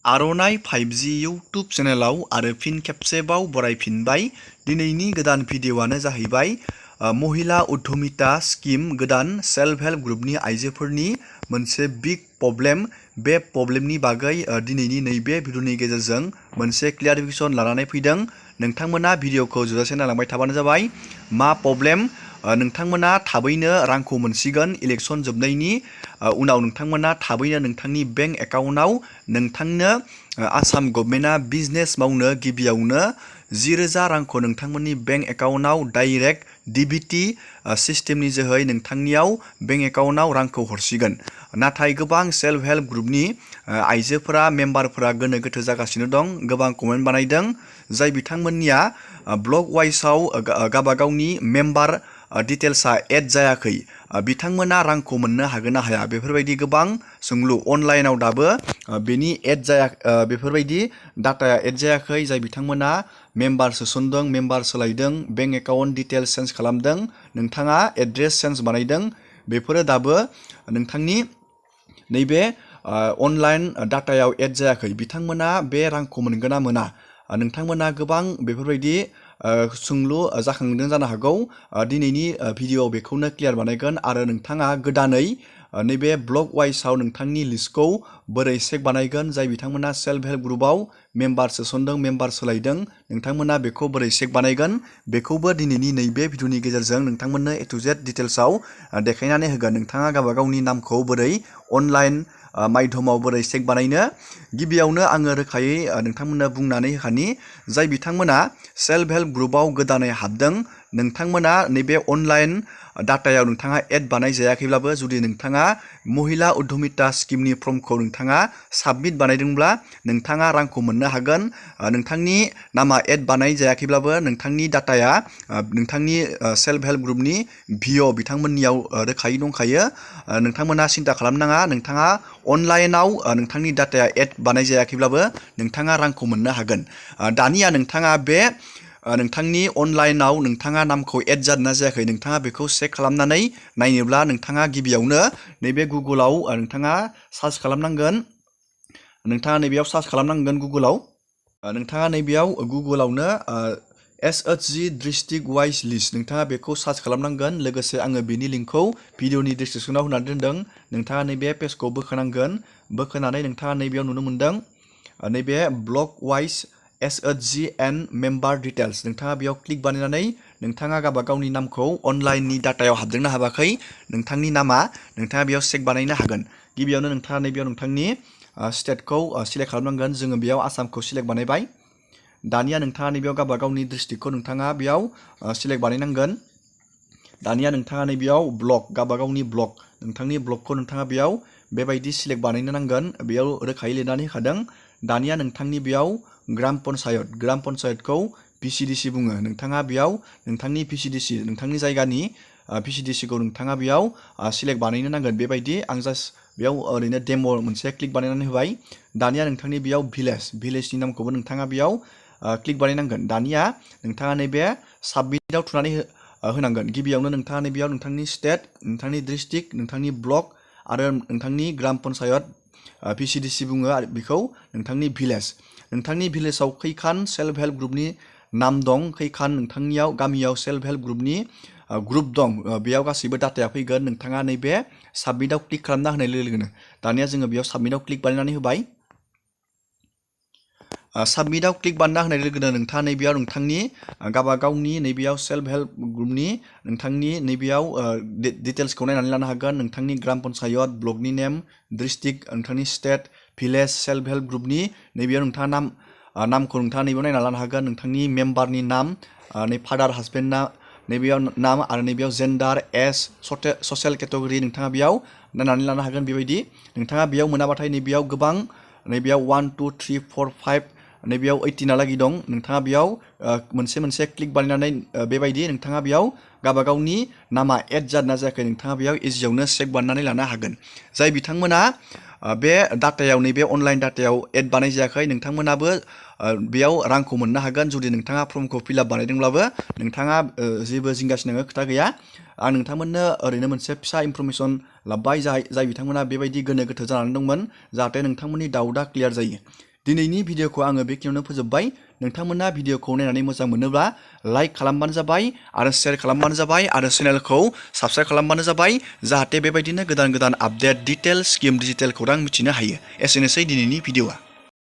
आर'नाइ 5G YouTube चेनेलाव आरो फिन खेबसेबाव बरायफिनबाय। दिनैनि गोदान भिडिअ'आनो जाहैबाय महिला उद्धमिता स्किम गोदान सेल्फ हेल्प ग्रुपनि आइजोफोरनि मोनसे बिग प्रब्लेम। बे प्रब्लेमनि बागै दिनैनि नैबे भिडिअ'नि गेजेरजों मोनसे क्लियारिफिकेसन लानानै फैदों। नोंथांमोना भिडिअ'खौ जोबजासे नायलांबाय थाबानो जाबाय। मा प्रब्लेम? नोंथांमोना थाबैनो रांखौ मोनसिगोन इलेक्सन जोबनायनि उनाव नोंथांमोना थाबैनो नोंथांनि बेंक एकाउन्टआव नोंथांनो आसाम गभर्नमेन्टआ बिजनेस मावनो गिबियावनो 10,000 रांखौ नोंथांमोननि बेंक एकाउन्टआव डाइरेक्ट डिबिटि सिस्टेमनि जोहै नोंथांनियाव बेंक एकाउन्टआव रांखौ हरसिगोन। नाथाय गोबां सेल्फ हेल्प ग्रुपनि आइजोफोरा मेम्बारफोरा गोनो गोथो जागासिनो दं। गोबां कमेन्ट बानायदों जाय बिथांमोननिया ब्लग वाइसआव गावबागावनि मेम्बार डिटेल्सआ एड जायाखै, बिथांमोना रांखौ मोननो हागोन ना हाया? बेफोरबायदि गोबां सोंलु अनलाइनाव दाबो बेनि एड जाया, बेफोरबायदि डाटाया एड जायाखै। जाय बिथांमोना मेम्बार सोसनदों, मेम्बार सोलायदों, बेंक एकाउन्ट डिटेल्स चेन्ज खालामदों, नोंथाङा एड्रेस चेन्ज बानायदों, बेफोरो दाबो नोंथांनि नैबे अनलाइन डाटायाव एड जायाखै। बिथांमोना बे रांखौ मोनगोन ना मोना? नोंथांमोना गोबां बेफोरबायदि सोंलु जाखांदों जानो हागौ। दिनैनि भिडिअ'आव बेखौनो क्लियार बानायगोन आरो नोंथाङा गोदानै नैबे ब्लग वाइसआव नोंथांनि लिस्टखौ बोरै चेक बानायगोन? जाय बिथांमोना सेल्फ हेल्प ग्रुपआव मेम्बार सोसनदों, मेम्बार सोलायदों, नोंथांमोना बेखौ बोरै चेक बानायगोन? बेखौबो दिनैनि नैबे भिडिअ'नि गेजेरजों नोंथांमोननो ए टु जेड डिटेल्सआव देखायनानै होगोन। नोंथाङा गावबागावनि नामखौ बोरै अनलाइन माध्यमाव बोरै चेक बानायनो? गिबियावनो आङो रोखायै नोंथांमोननो बुंनानै होखानि, जाय बिथांमोना सेल्फ हेल्प ग्रुपआव गोदानै हाबदों, नोंथांमोना नैबे अनलाइन डाटायाव नोंथाङा एड बानायजायाखैब्लाबो जुदि नोंथाङा महिला उद्धमिता स्किमनि फर्मखौ नोंथाङा साबमिट बानायदोंब्ला नोंथाङा रांखौ मोननो हागोन। नोंथांनि नामा एड बानायजायाखैब्लाबो नोंथांनि डाटाया नोंथांनि सेल्फ हेल्प ग्रुपनि भिअ बिथांमोननियाव रोखायै दंखायो। नोंथांमोना सिन्था खालामनाङा। नोंथाङा अनलाइनाव नोंथांनि डाटाया एड बानायजायाखैब्लाबो नोंथाङा रांखौ मोननो हागोन। दानिया नोंथाङा बे नोंथांनि अनलाइनाव नोंथाङा नामखौ एड जादोंना जायाखै नोंथाङा बेखौ चेक खालामनानै नायनोब्ला नोंथाङा गिबियावनो नैबे गुगोलाव नोंथाङा सार्च खालामनांगोन। नोंथाङा नैबेयाव सार्च खालामनांगोन गुगोलाव। नोंथाङा नैबेयाव गुगोलावनो SHG डिस्ट्रिक्ट वाइज लिस्ट नोंथाङा बेखौ सार्च खालामनांगोन। लोगोसे आङो बेनि लिंकखौ भिडिअनि डिसक्रिपसनाव होनानै दोनदों। नोंथाङा नैबे पेजखौ बोखोनांगोन। बोखोनानै नोंथाङा नैबेयाव नुनो मोनदों नैबे block wise SHG and member details. नोंथाङा बेयाव क्लिक बानायनानै नोंथाङा गावबागावनि नामखौ अनलाइननि डाटायाव हाबदोंना हाबाखै, नोंथांनि नामा नोंथाङा बेयाव चेक बानायनो हागोन। गिबियावनो नोंथाङा नैबेयाव नोंथांनि स्टेटखौ सिलेक्ट खालामनांगोन। जोङो बेयाव आसामखौ सिलेक्ट बानायबाय। दानिया नोंथाङा नैबेयाव गावबागावनि डिस्ट्रिक्टखौ नोंथाङा बेयाव सिलेक्ट बानायनांगोन। दानिया नोंथाङा नैबेयाव ब्लक, गावबागावनि ब्लक, नोंथांनि ब्लकखौ नोंथाङा बेयाव बेबायदि सिलेक्ट बानायनो नांगोन। बेयाव रोखायै लिरनानै होखादों। दानिया नोंथांनि बेयाव ग्राम पन्सायतखौ PCDC बुङो। नोंथाङा बेयाव नोंथांनि PCDC, नोंथांनि जायगानि PCDCखौ नोंथाङा बेयाव सिलेक्ट बानायनो नांगोन। बेबायदि आं जास्ट बेयाव ओरैनो डेम' मोनसे क्लिक बानायनानै होबाय। दानिया नोंथांनि बेयाव भिलेजनि नामखौबो नोंथाङा बेयाव क्लिक बानायनांगोन। दानिया नोंथाङा नैबे साबमिटआव थुनानै होनांगोन। गिबियावनो नोंथाङा नैबेयाव नोंथांनि स्टेट, नोंथांनि डिस्ट्रिक्ट, नोंथांनि ब्लक आरो नोंथांनि ग्राम पन्सायत PCDC बुङो आरो बेखौ नोंथांनि भिलेज। नोंथांनि भिलेजाव खैखान सेल्फ हेल्प ग्रुपनि नाम दं, खैखान नोंथांनियाव गामियाव सेल्फ हेल्प ग्रुपनि ग्रुप दं, बेयाव गासैबो डाटाया फैगोन। नोंथाङा नैबे साबमिटआव क्लिक खालामना होनाय लोगो लोगोनो दानिया जोङो बेयाव साबमिटआव क्लिक बानायनानै होबाय। साबमिटआव क्लिक बानायना होनाय लोगो लोगोनो नोंथाङा नैबेयाव नोंथांनि गावबागावनि नैबेयाव सेल्फ हेल्प ग्रुपनि नोंथांनि नैबेयाव डिटेल्सखौ नायनानै लानो हागोन। नोंथांनि ग्राम पन्सायत, ब्लकनि नेम, डिस्ट्रिक्ट, नोंथांनि स्टेट, भिलेज, सेल्फ हेल्प ग्रुपनि नैबेयाव नोंथाङा नामखौ नोंथाङा नैबेयाव नायना लानो हागोन। नोंथांनि मेम्बारनि नाम, नै फादार हासबेन्डना नैबेयाव नाम आरो नैबेयाव जेन्डार, एज, ससियेल केटेगरि नोंथाङा बेयाव नायनानै लानो हागोन। बेबायदि नोंथाङा बेयाव मोनाबाथाय नैबेयाव गोबां नैबेयाव 1 2 3 4 5 नैबेयाव 18हालागै दं। नोंथाङा बेयाव मोनसे मोनसे क्लिक बानायनानै बेबायदि नोंथाङा बेयाव गावबागावनि नामा एड जादोंना जायाखै नोंथाङा बेयाव इजियावनो चेक बानायनानै लानो हागोन। जाय बिथांमोना बे डाटायाव नैबे अनलाइन डाटायाव एड बानायजायाखै नोंथांमोनाबो बेयाव रांखौ मोननो हागोन। जुदि नोंथाङा फर्मखौ फिलआप बानायदोंब्लाबो नोंथाङा जेबो जिंगासिनांगौ खोथा गैया। आं नोंथांमोननो ओरैनो मोनसे फिसा इनफरमेसन लाबबाय जाय बिथांमोना बेबायदि गोनो गोथो जानानै दंमोन, जाहाथे नोंथांमोननि डाउटआ क्लियार जायो। दिनैनि भिडिअखौ आङो बेखिनियावनो फोजोबबाय। नोंथांमोना भिडिअखौ नायनानै मोजां मोनोब्ला लाइक खालामबानो जाबाय आरो शेयार खालामबानो जाबाय आरो चेनेलखौ साबस्क्राइब खालामबानो जाबाय जाहाथे बेबायदिनो गोदान गोदान आपडेट डिटेल स्किम डिजिटेल खौरां मिथिनो हायो। एसेनोसै दिनैनि भिडिअआ।